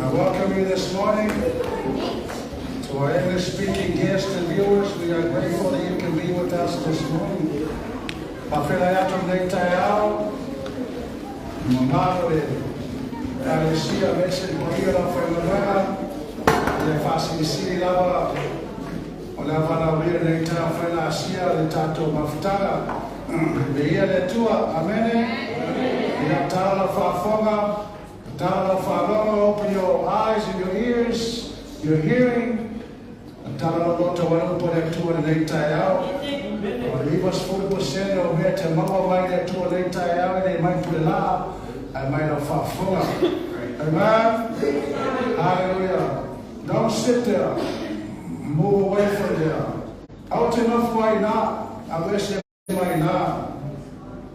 I welcome you this morning. To our English-speaking guests and viewers, we are grateful that you can be with us this morning. Faafeiloai atu lenei taeao, mamalu o le Ekalesia aemaise le paia o le aufaigaluega, ia faasilisili lava o le valaaulia i lenei taeao failasia le tatou mafutaga. Viia le Atua, amene. Ia tala lau faafofoga, tala lau faalogo, open your eyes and your ears, your hearing. Tala lau loto aua le upu a le Atua i lenei taeao. O le 90% o mea te maua mai le Atua i lenei taeao e le mai pulelaa, ae mai lau faafofoga. Amen. Hallelujah. Don't sit there. Move away from there. Aua te nofo ai i ina, alu ese mai i ina.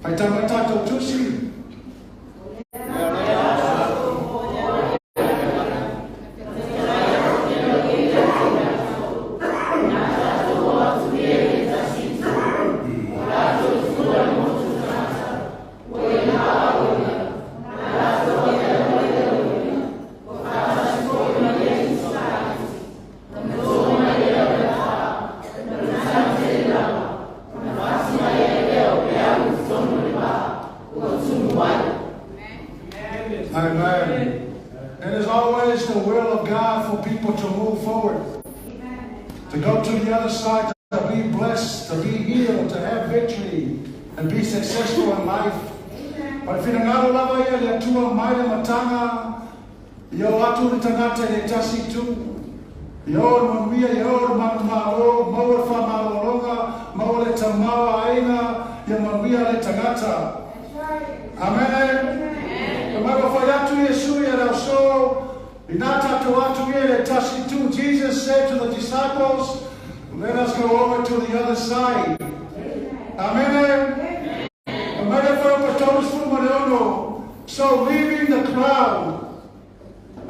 Faitau mai tatou tusi. Amen. It is always the will of God for people to move forward, to go to the other side, to be blessed, to be healed, to have victory, and be successful in life. O le finagalo lava ia le Atua mai le amataga, ia o atu le tagata i le tasi itu, ia o le manuia, ia o le manumalo, maua le faamalologa, maua le tamaoaiga, ia manuia le tagata. Amene. Mai ua fai atu Iesu ia le aso, ina tatou atu ia le tasi itu. Jesus said to the disciples, "Let us go over to the other side." Amene. Mai le fuaiupu 36. So leaving the crowd,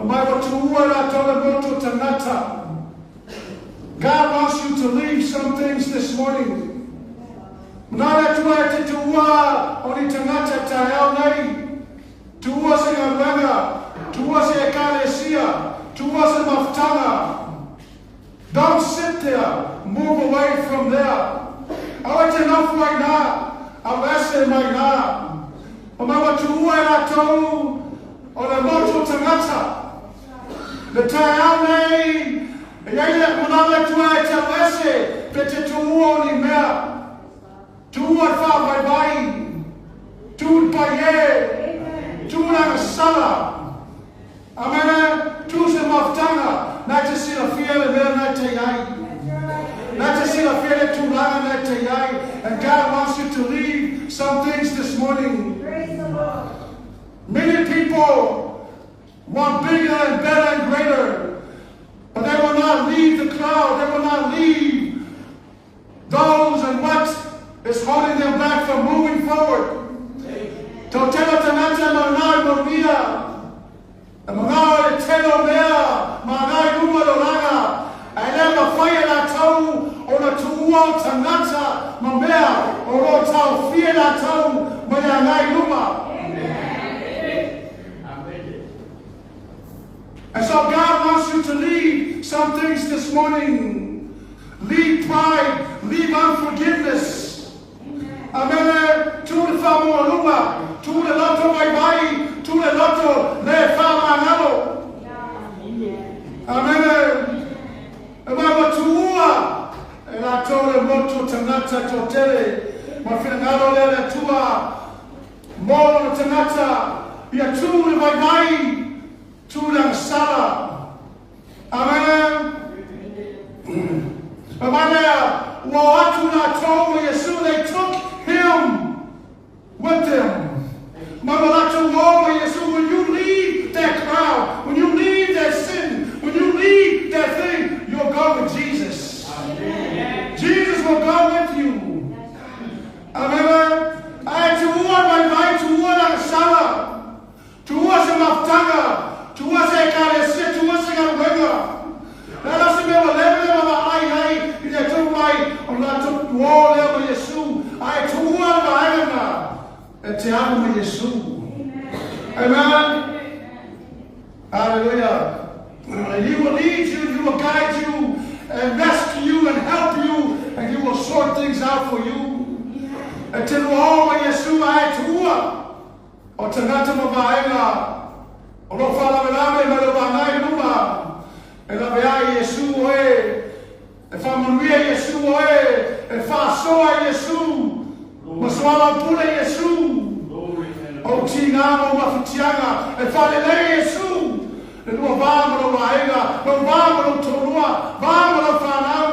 mai ua tuua latou le motu tagata. God wants you to leave some things this morning. Manao le Atua e te tuua o ni tagata taeao nei. Tuua se galuega, tuua se ekalesia, tuua se mafutaga. Don't sit there, move away from there. Aua te nofo ai i ina, alu ese mai i ina. O mai ua tuua e latou o le motu tagata. Le taeao nei, e iai le manao le Atua e te alu ese pe te tuua o ni mea. Tuua le faavaivai, tuu le paie, tuu le agasala. Amene, tuu se mafutaga, na e te silafia le mea na e te iai. Na e te silafia le tulaga na e te iai. And God wants you to leave some things this morning. Praise the Lord. Many people want bigger and better and greater, but they will not leave the crowd. They will not leave those and what is holding them back from moving forward. Toatele tagata manao i manuia, e manao i le tele o mea ma agai i luma le olaga, ae le mafai e latou ona tuua o tagata ma mea o lo o taofia i latou mai le agai i luma. And so God wants you to leave some things this morning. Leave pride, leave unforgiveness. Amene, tuu le faamaualuga, tuu le loto vaivai, tuu le loto le faamagalo. Amene, e mai ua tuua e latou le motu o tagata toatele, ma finagalo lea le Atua mo lona tagata, ia tuu le vaivai, tuu le agasala. Amene. Fai mai lea, ua o atu latou ma Iesu, they took him with them. Mai ua latou o ma Iesu, when you leave that crowd, when you leave that sin, when you leave that thing, you'll go with Jesus. Jesus will go with you. Amene. Ae tuua le vaivai, tuua le agasala, tuua se mafutaga, tuua se ekalesia, tuua se galuega. Le a la se mea ua leva le vaavaai ai i le Atua mai o le latou o lea ma Iesu, ae tuua le vaega lena e te Hallelujah. And He will lead you, He will guide you, and rescue you, and help you, and He will sort things out for you. E te lua o ma Iesu ae tuua o tagata ma vaega o lo faalavelave ma le agai i luma e lave ai Iesu oe e faamanuia Iesu oe e faasoa Iesu ma soalaupule Iesu o tiga ma mafatiaga e faalelei Iesu le lua va ma lou aiga lou va ma lou toalua va ma lau fanau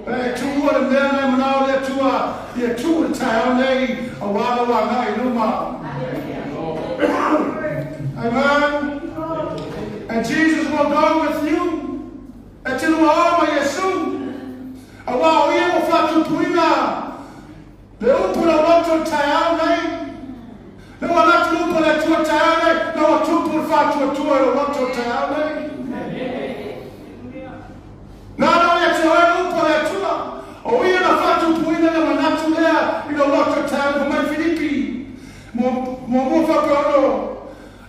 e tuua le mea na e manao le Atua ia tuu le taeao nei auā lou agai i luma. Amen. And Jesus will go with you. E te lua o ma Iesu. Auā o ia ua faatupuina le upu lau loto taeao nei. Le ua latu upu le Atua taeao nei. Na ua tupu le faatuatua i lou loto taeao nei. Na nau ia te oe upu le Atua. O ia na faatupuina le manatu lea i lou loto taeao nei mai Filipi. Muamua 6.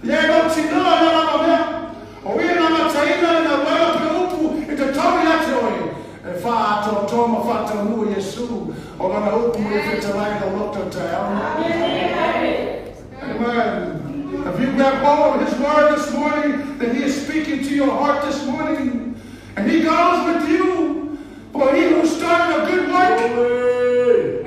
Ia e mautinoa le lava mea. O ia na mataina le nauaga pe upu i te tau ia te oe. E whaatoatoa ma whaataunua Iesu o lana upu i whetalai lau loto taeao. Amen. If you grab hold of His word this morning, then He is speaking to your heart this morning. And He goes with you. For He who started a good work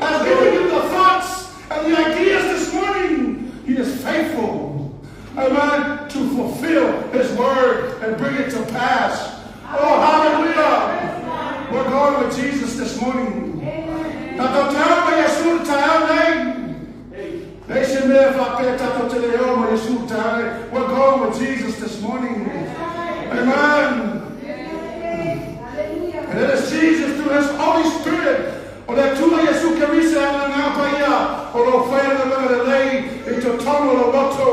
has given you the thoughts and the ideas this morning. He is faithful, amen, to fulfill His word and bring it to pass. Oh, hallelujah. We're going with Jesus this morning. Tatou te o ma Iesu le taeao nei. Le se mea whapea tatou te le o ma Iesu le taeao nei. We're going with Jesus this morning. Amen. And it is Jesus through His Holy Spirit. O le Atua Iesu Kerise a ngā ngā paia o lo whaia na runga le lei i to tono lo loto.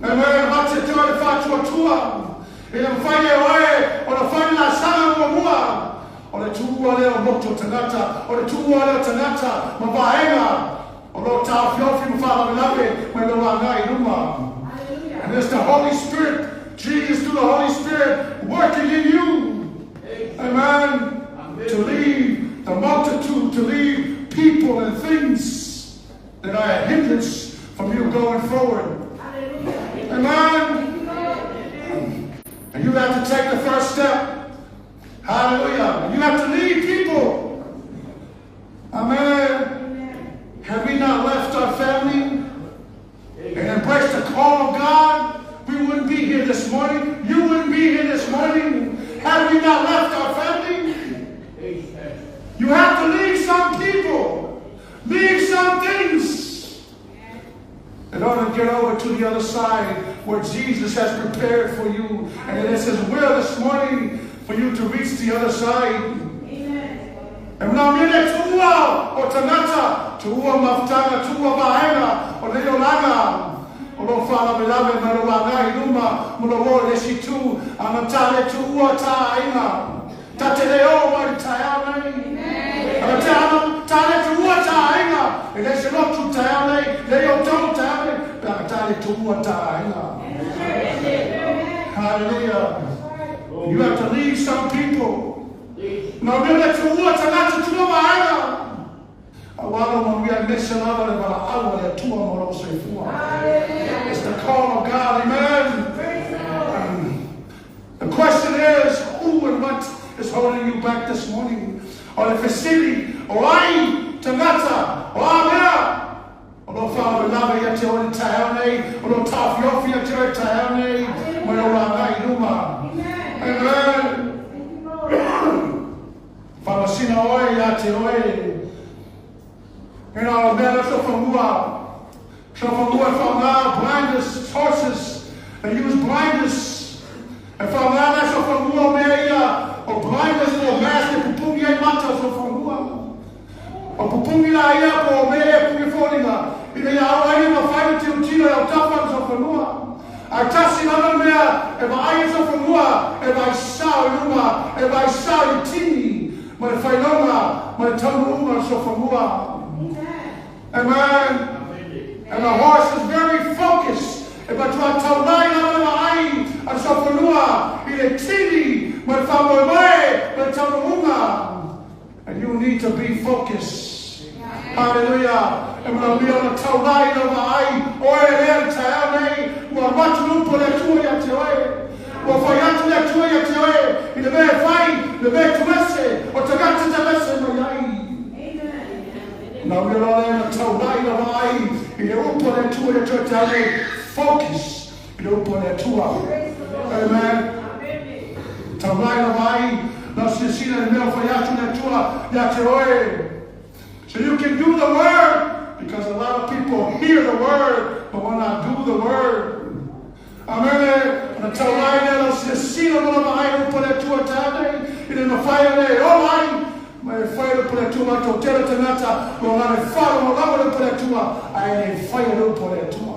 Amen. Hate te le whātua I le mwhai e oe o le whai la sanga mua mua. O le tuua leo moto tangata. O le tuua leo tangata ma vaenga. O lo taofiofi ma faalavelave mai lo agai i luma. And it's the Holy Spirit, Jesus through the Holy Spirit working in you. Amen. To leave the multitude, to leave people and things that are a hindrance from you going forward. Amen. And you have to take the first step. Hallelujah. You have to lead people. Amen. Have we not left our family and embraced the call of God? We wouldn't be here this morning. You wouldn't be here this morning had we not left our family. You have to leave some people, leave some things in order to get over to the other side where Jesus has prepared for you. And it is His will this morning for you to reach the other side. E mna mele tuua o tagata, tuua mafutaga, tuua vaega o le olaga. O lo faalavelave ma lo agai i luma, mo lo o le isi tu, ana tā le tuua tā aiga. Ta te le o mai le taeao nei. Ana te ana tā le tuua tā aiga. E le se lotu taeao nei, le o tau taeao nei, pe ana tā le tuua tā aiga. Hallelujah. You have to leave some people. Na mele tuua tagata tuua vaega. Auā manuia nese lava le valaau a le Atua mo lou soifua. It's the call of God, amen. The question is, who and what is holding you back this morning? O le fesili, o ai, tagata, o a mea, o lo faalavelave ia te oe le taeao nei, o lo taofiofi ia te oe taeao nei, mai o agai i luma. Amen. Whamasina oe ia te oe. O mea na sofamua. Sofamua e whaonga blinders, horses. They use blinders. E whaonga na sofamua o mea ia. O blinders o mask e pupungi ai mata o sofamua. O pupungi la ia po o mea e pungi fōringa. Ina ia au ai ma whai te utira e o tafa o sofamua. A tasi lava mea e vaai e sofamua e vai sao i luma, e vai sao i tini. Ma le whailonga, ma le taunuunga o sofamua. Amen. And the horse is very focused. E matua taulai lava And you need to be focused. Hallelujah. E manaomia ona taulai lau vaai, oe lea i le taeao nei, ua alu atu le upu a le Atua ia te oe. Ua fai atu le Atua ia te oe, i le mea e fai, le mea e tuese, o tagata tavese mai ai. Manaomia loa lea ona taulai lau vaai i le upu a le Atua ia te oe taeao nei. Focus i le upu a le Atua. Amen. Taulai lau vaai, lau silasila i le mea ua fai atu le Atua ia te oe. So you can do the word, because a lot of people hear the word, but will not do the word. Amene, ona taulai lea lau silasila ma lau vaai i le upu a le Atua taeao nei, i le mafai ona e ola ai, ma e fai le upu a le Atua, matou tele tagata ua na o le faalogologo i le upu a le Atua, ae le faia le upu a le Atua.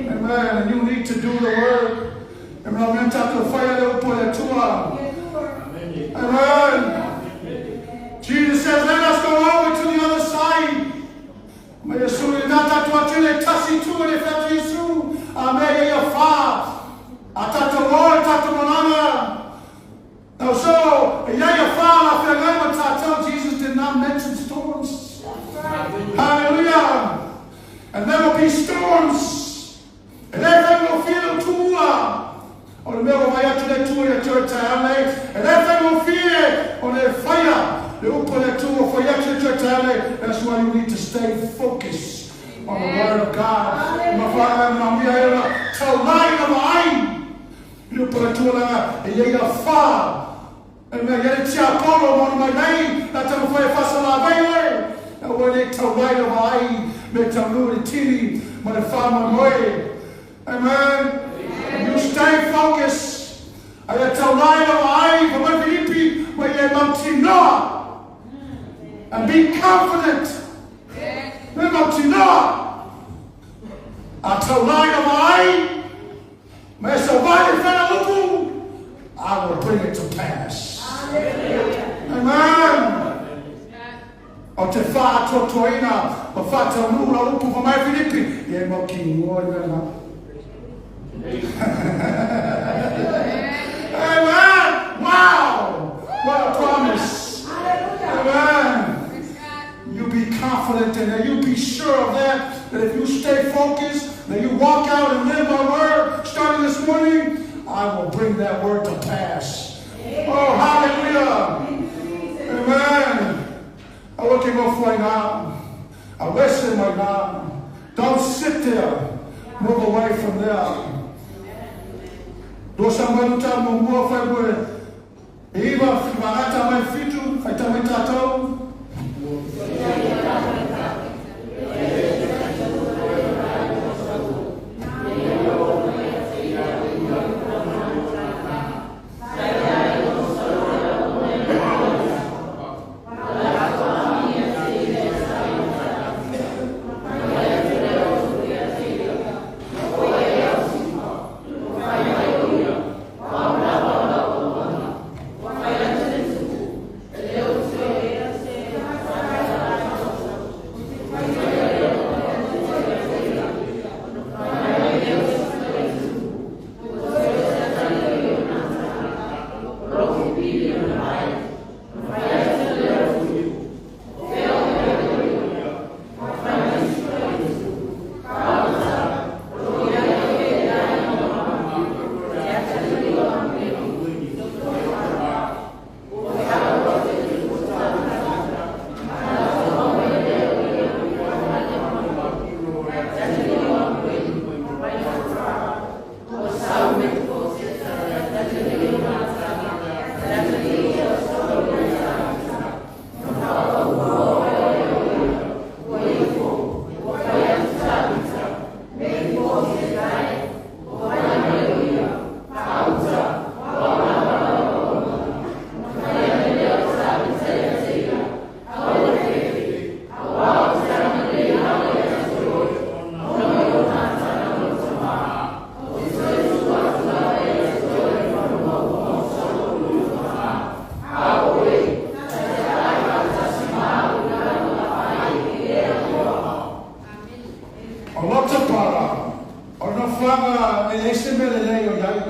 Amen. And you need to do the word. E manaomia tatou faia le upu a le Atua. Amen. Jesus says, let us go over to the other side. Ma Iesu i lena tatou atu i le tasi itu e le fai atu Iesu, a mea ia ia fa, a tatou o i tatou malanga. Now so, e ia ia fa la feagai ma tatou, Jesus did not mention storms. Hallelujah. And there will be storms. E le faigofie lou tuua. O le mea ua vaai atu le Atua ia te oe taeao nei, e le faigofie ona e faia le upu a le Atua ua fai atu ia te oe taeao nei. That's why you need to stay focused on the word of God. Ma whakamanaomia ai ona taulai na vaai i le upu a le Atua leaga e i ai a wha. E mea i ai le tiapolo ma ona mai nei, na taumafai e whasalavei oe, aua nei taulai na vaai me taunuu i le tini ma le whamoemoe. Amen. You stay focused. Aia taulai lau vaai, fai mai Filipi, ma ia e mautinoa. And be confident. Me mautinoa. A taulai lau vaai, ma e sauvali le fela upu, I will bring it to pass. Amen. O te whaatoatoaina ma whaataunuu lau upu fai mai Filipi, ia e mautinoa i mea na. Amen. Wow. What a promise. Amen. You be confident in that. You be sure of that. That if you stay focused, that you walk out and live my word starting this morning, I will bring that word to pass. Oh, hallelujah. Amen. Aua ke nofo ai nā. Awese mai nā. Don't sit there. Move away from there. Lua sa mai luta muamua fai moe. E iwa whiwhangata mai whitu, whai tamai tātou. O Lota para, o le nofoaga e leai se mea lelei o i ai.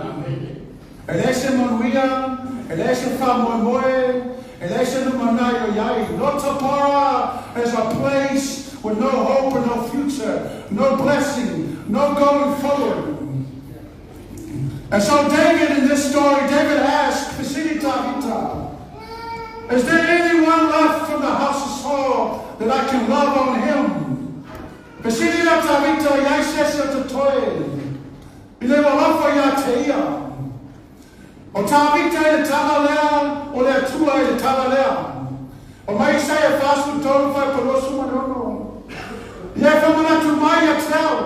E leai se manuia, e leai se faamoemoe, E leai se lumanai o i ai. Lotabara is a place with no hope and no future, no blessing, no going forward. And so David in this story, David asked, Fesili Tavita, is there anyone left from the house of Saul that I can love on him? Fesili ia Tavita, e i ai se isi o totoe, i le alofa ia te ia. O Tavita i le tala lea, o le Atua i le tala lea. Fai mai Isaia 43 fuaiupu 26. Ia e faamanatu mai ia te au.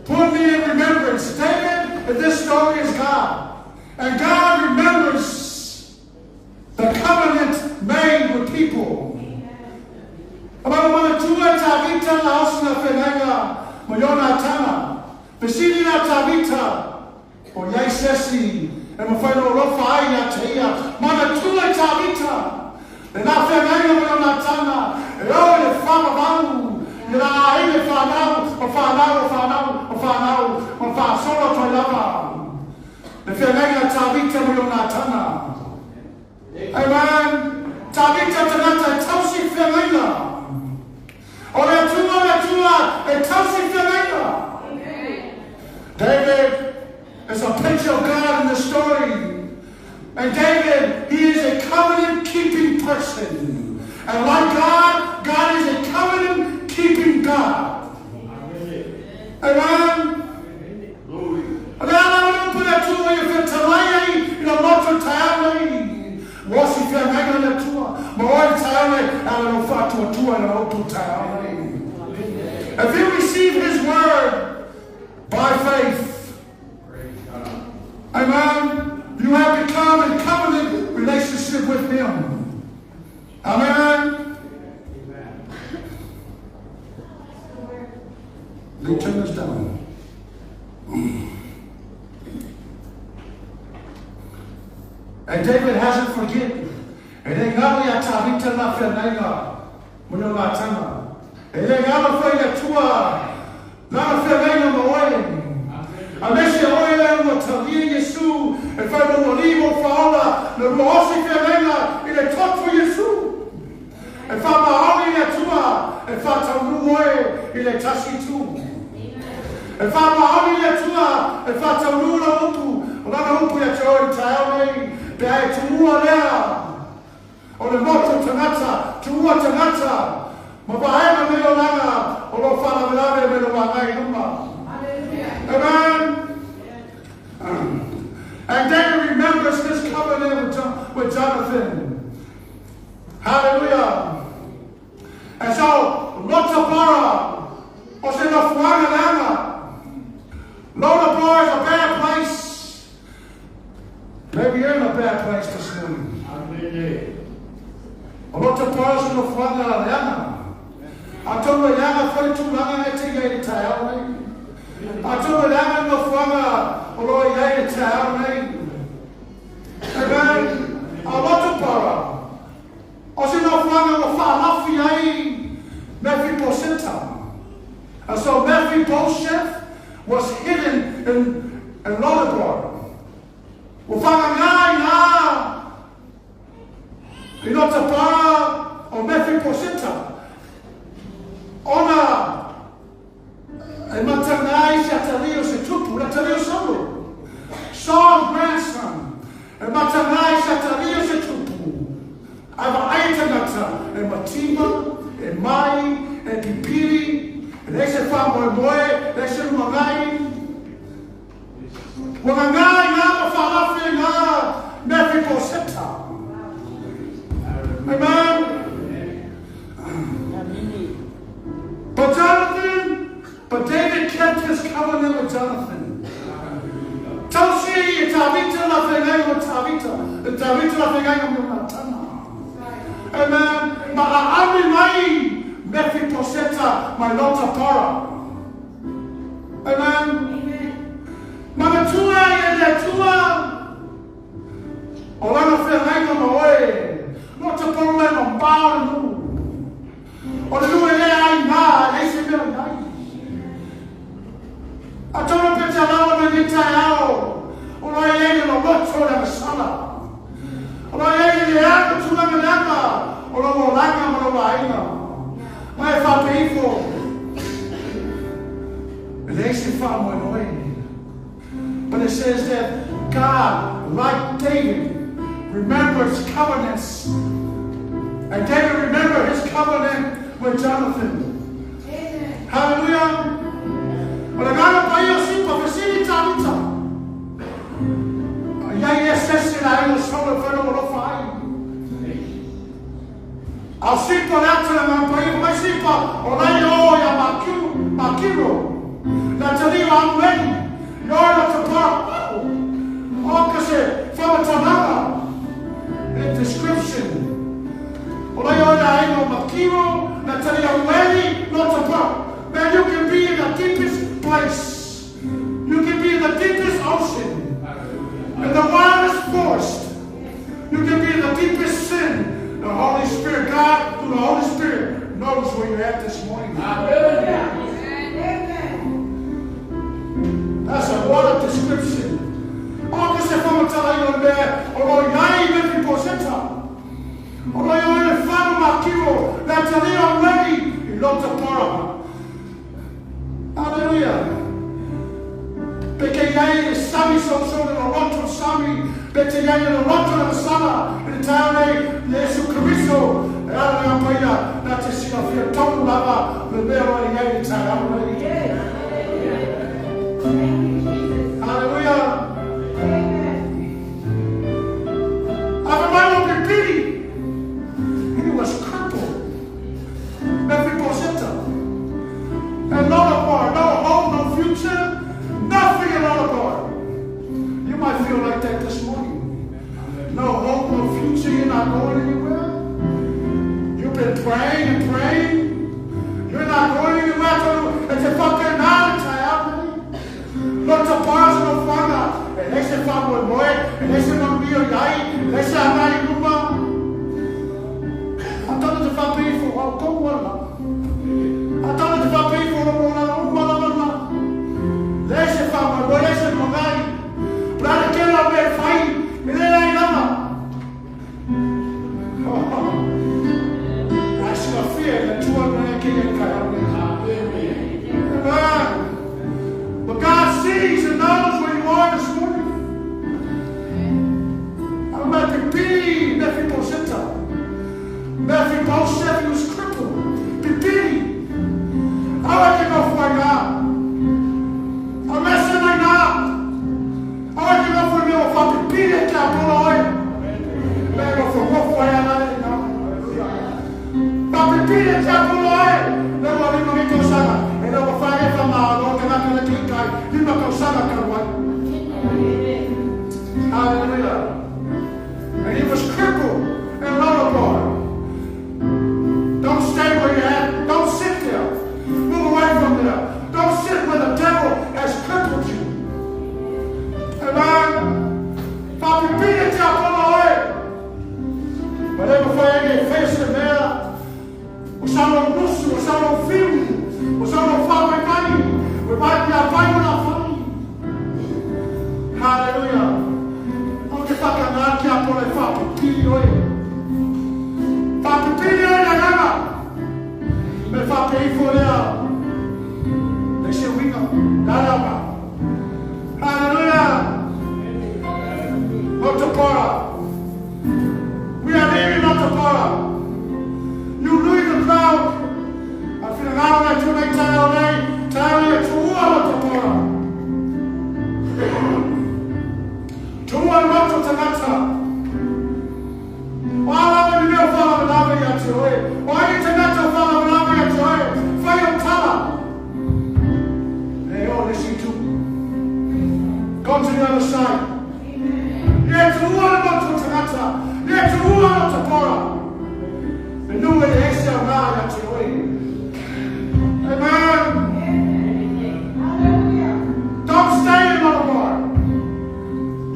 Put me in remembrance. David in this story is God. And God remembers the covenant made with people. Fai mai ua manatua e Tavita le osi na feagaiga ma Ionatana. Fesili la Tavita, O i ai se isi e mafai ona alofa ai ia te ia? Manatua e Tavita le la feagaiga ma Ionatana, e o i le faavavau i la aiga e fanau, o fanau, o fanau, o fanau, ma faasolo atu ai lava le feagaiga a Tavita ma Ionatana. Amen. Tavita tagata e tausi feagaiga. O le Atua le Atua e tausi feagaiga. David is a picture of God in the story. And David, he is a covenant-keeping person. And like God, God is a covenant-keeping God. Amen. O le a lava le upu le Atua ia fetalai ai i lau loto i le taeao nei. Ua osi feagaiga le Atua, ma oe i le taeao nei, e ala lou faatuatua i lana upu i le taeao nei. If you receive His word by faith, amen, you have become in covenant relationship with Him. Amen. Let me turn this down. And David hasn't forget. E le galo ia Tavita la feagaiga ma Ionatana. E le galo foi i le Atua lana feagaiga ma oe. Aemaise oe lea ua talia Iesu e fai ma ou alii ma ou faaola, na lua osi feagaiga i le toto Iesu. E faamaoni le Atua e faataunuu oe i le tasi itu. E faamaoni le Atua e faataunuu lau upu, o lana upu ia te oe i le taeao nei, pe a e tuua lea o le motu tagata, tuua tagata, ma vaega nei o lana o lo o faalavelave mai lou agai i luma. Amen. And David remembers his covenant with Jonathan. Hallelujah! And so, Lotabara, o se nofoaga leaga. Lodabar is a bad place. Maybe you're in a bad place this morning. O Lotabara se nofoaga leaga. Atonu e leaga foi le tulaga e te i ai i le taeao nei. Atonu e leaga le nofoaga o lo o i ai i le taeao nei. Amen. A Lotabara, O se nofoaga ua faalafi ai Mephiboseta. And so Mephibosheth was hidden in, in Lodebar. Ua whangangā i ngā i Lotapara o Mephiboseta. Ona e matanga ai se atalii o se tupu, le atalii o Saulo. Saul's grandson. E matanga ai se atalii o se tupu. Ae vaai e tangata, e matima, e mai, e pipiri, e leai se faamoemoe, leai se lumanai. Ua gagā i ngā ma faalafi i ngā Mephiboseta. Amen. But Jonathan, but David kept his covenant with Jonathan. Tausi e Tavita la feagaiga o Tavita, e Tavita la feagaiga mo Natana. Amen. Ma aami mai Mephiboseta mai Lota Para. Amen. Manatua i e le Atua o lana feagaiga ma oe. Lota Para le mamao le nuu. O le nuu e le aiga, e leai se mea o i ai. Atonu pe te alaoa mai nei taeao, o la e i ai le loloto o le agasala. O lo iai le leaga tulaga leaga o lou olaga ma lou aiga. Ma e faapea ifo, e leai se faamoemoe. But it says that God, like David, remembers covenants. And David remembered his covenant with Jonathan. Amen. Hallelujah. O le Agaga Paia o Sipa, fesili Tavita. A i ai ea se isi o le aiga o Saulo e mafai ona ou alofa ai? A o Sipa le ata o le Agaga Paia, fai mai Sipa, o la e o ia Makiru, Makiro, le atalii o Amueli, i o i Lotopara. Oh! O ka se faamatalaga, le description. O la e o i le aiga o Makiro, le atalii o Amueli, Lotopara. Man, you can be in the deepest place. You can be in the deepest ocean. In the wildest forest. You can be in the deepest sin. The Holy Spirit, God, through the Holy Spirit, knows where you're at this morning. Amen. That's a what a description. O ka se faamatalaina o le mea o lo o i ai Mefiposeta. O lo o i ai le fanu Makiro, le atalii o Amueli i Lotopara. Hallelujah. Pe te i ai i le sami sousou le loloto le sami, pe te i ai i le loloto le masala i le taeao nei, Iesu Keriso, e ala le Agaga Paia, na te silafia tonu lava le mea o lo o i ai i le taeao nei. Hallelujah. A fai mai ua pipili. He was crippled. Mephibosheth. And Lodabar, no hope, no future, nothing in Lodabar. You might feel like that this morning. No hope, no future, you're not going anywhere. You've been praying and praying. You're not going anywhere. E te faapena le taeao lenei. Lotopa se nofoaga, e leai se faamoemoe, e leai se manuia o i ai, e leai se agai i luma. A tatou te faapea ifo, o outou ala. A tatou te faapea ifo, o lou olaga uma lava lena. Leai se faamoemoe, leai se lumanai. O le a le tele o mea e fai, e leai lava. Ae silafia e le Atua le mea kei ai taeao nei. Amen. But God sees and knows where you are this morning. A mea pipili Mephibosheth. Mephibosheth was crippled. Pipili. Aua e te nofo ai nā. A mea se mai nā. Aua e te nofo i mea ua faapipili e tiakola oe. Mea e nofonofo ai ana e nā. Faapipili e tiakola oe. Le ua lima nei tausaga. E le ua whai e whamāro te ngaka le kikai. Lima tausaga talu ai. Hallelujah. And he was crippled and Lodabar. Don't stay where you're at. Don't sit there. Move away from there. Don't sit where the devil has crippled you. Amen. Faapipili e tiakola oe. Ma le mafai ai e faia se mea. O sa lou musu, o sa lou fiu, o sa lou faamaimai, o e mai ia fai o la fai. Hallelujah. O te whakangā tiakola e faapipili oe. Faapipili oe le agaga. Me faapea ifo lea. Leai se uiga. Le a le aoga. Hallelujah. Lotopara. We are leaving Lotopara. You leave the crowd. A finangalo le Atua nei taeao nei, taeao ia tuua Lotopara. Tuua le loto tagata. O a lava ni mea o faalavelave ia te oe. O ai ni tagata o faalavelave ia te oe. Fai au tala. E o le isi itu. Go to the other side. Ia tuua le loto tagata. Ia tuua Lotopara. Le nuu e leai se aoga ia te oe. Amen. Don't stay in Lodabar.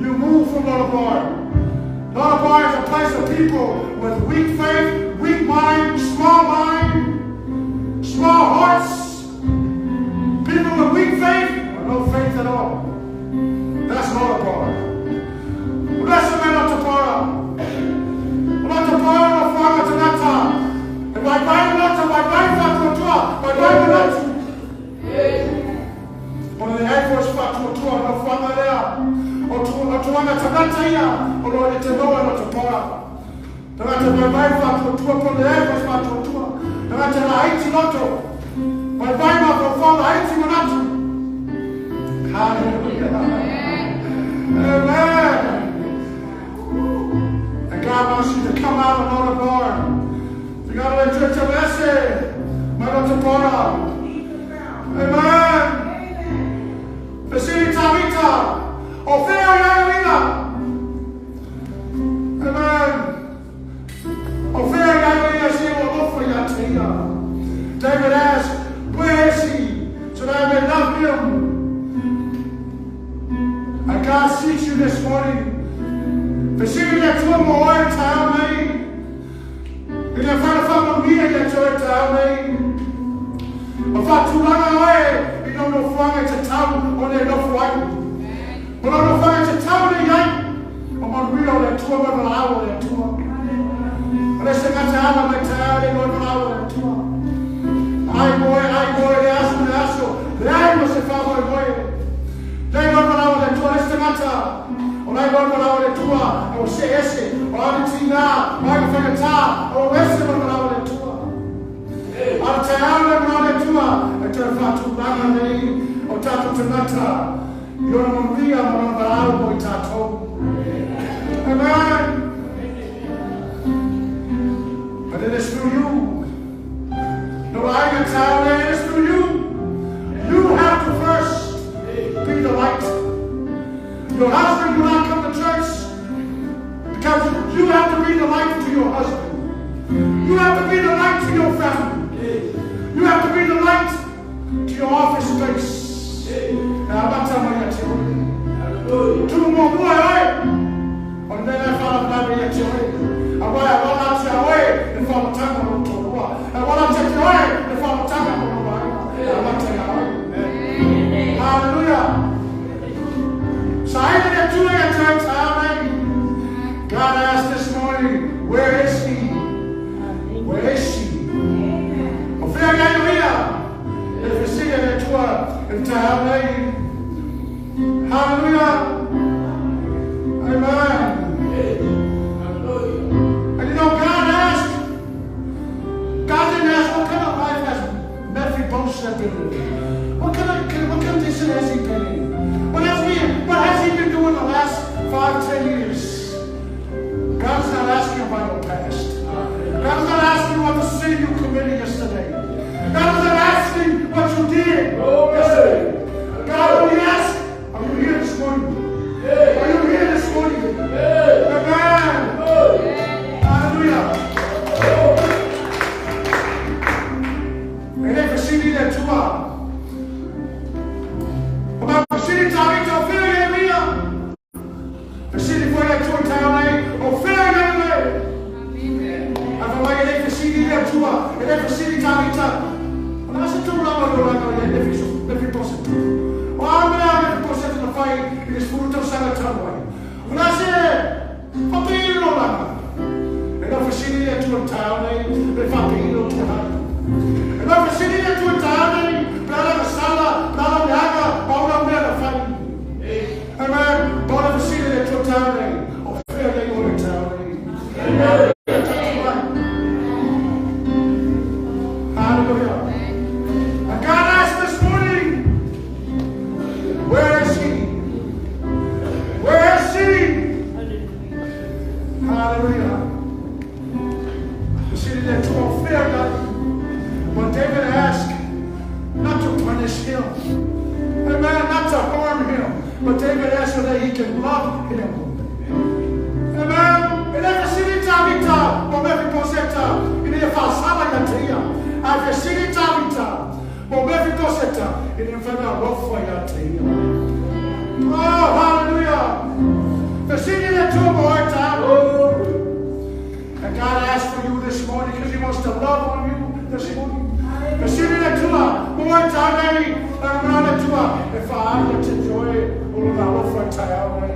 You move from Lodabar. Lodabar is a place of people with weak faith, weak mind, small mind, small hearts. People with weak faith or no faith at all. That's Lodabar. Bless the man Lotopara. se faatuatua o nofoaga lea. O tulaga tagata ia o lo o e te maua i lo te pora. Tagata vaivai faatuatua po o leai ma se faatuatua. Tagata laiti loto. Vaivai mafaufau laiti manatu. Hallelujah. Amen. And God wants you to come out of Lo-debar. You got to let church mai lo te pora. Amen. Fesili Tavita. O fea ia ia. Amen. O fea ia ia si o alofa ia te ia. David asked, "Where is he? So that I may love him." And God seeks you this morning. Fesili le Atua mo oe taeao nei. I le whana whamanuia ia te oe taeao nei. O whātulaga oe i no nofoaga e tatau ona e nofo ai. O no nofoaga e tatau nei ai. O manuia o le Atua ma valaau o le Atua. O le se gata ala mai taeao le loe valaau o le Atua. Ai moe, ai moe, le aso, le aso, le ai mo se whamoe moe. Le loe valaau o le Atua, le se gata. O lai loe valaau o le Atua, e o se ese, o ali tina, o ai whakatā, o ese mo valaau o le Atua. A te ao le valaau o le Atua, e te whātulaga nei o tātou tangata, i ona manuia ma ona valaau mo i tātou. Amen. But it is through you. No, I can tell it is through you. You have to first be the light. Your husband will not come to church because you have to be the light to your husband. You have to be the light to your family. You have to be the light to your office space. E amata mai ia te oe. Tu muamua e oe. O le mea faalavelave ia te oe. Auā e auala atu ia oe le faamatanga o lou toalua. E auala atu ia te oe le faamatanga o lou aiga. E amata ia oe. Hallelujah. Saili le Atua ia te oe taeao nei. God asked this morning, "Where is he? Where is she?" O fea ia ia. E fesili le Atua i le taeao nei. Hallelujah. Amen. And you know, God asked, God didn't ask, "What kind of life has Mephibosheth been living? What condition has he been in? What has he been doing the last 5, 10 years?" God is not asking about your past. God is not asking what the sin you committed yesterday. God is not asking what you did yesterday. God only asks, "Are you here this morning? Are you here this morning?" Amen. Hallelujah. E le fesili le Atua. O ma fesili Tavita o fea ia ia. Fesili foi le Atua taeao nei o fea ia ia. A fa mai e le fesili le Atua. E le fesili Tavita. O le a se tulaga o le olaga o ia Mephibosheth. O a mea Mephibosheth na fai i le 10 tausaga talu ai. O le a se faapei le olaga. E lau fesili le Atua taeao nei, le faapei lo tulaga. E lau fesili le Atua taeao nei, pe ala na sala, pe ala leaga, pa una mea na fai. Amen. Pa ona fesili le Atua taeao nei, o fea nei oe taeao nei. Hallelujah. And God asked this morning, "Where is he? Where is she?" Hallelujah. Fesili le Atua o fea ia. But David asked not to punish him. Amen. Not to harm him. But David asked so that he can love him. Amen. E le fesili Tavita mo Mephibosheth ina ia faasala ia te ia. A fesili Tavita mo Mephibosheth ina ia mafai ona alofa ia te ia. Oh, hallelujah. Fesili le Atua mo oe taeao. And God asked for you this morning because He wants to love on you this morning. Fesili le Atua mo oe taeao nei, le Atua e faaali ia te oe o lona alofa taeao nei.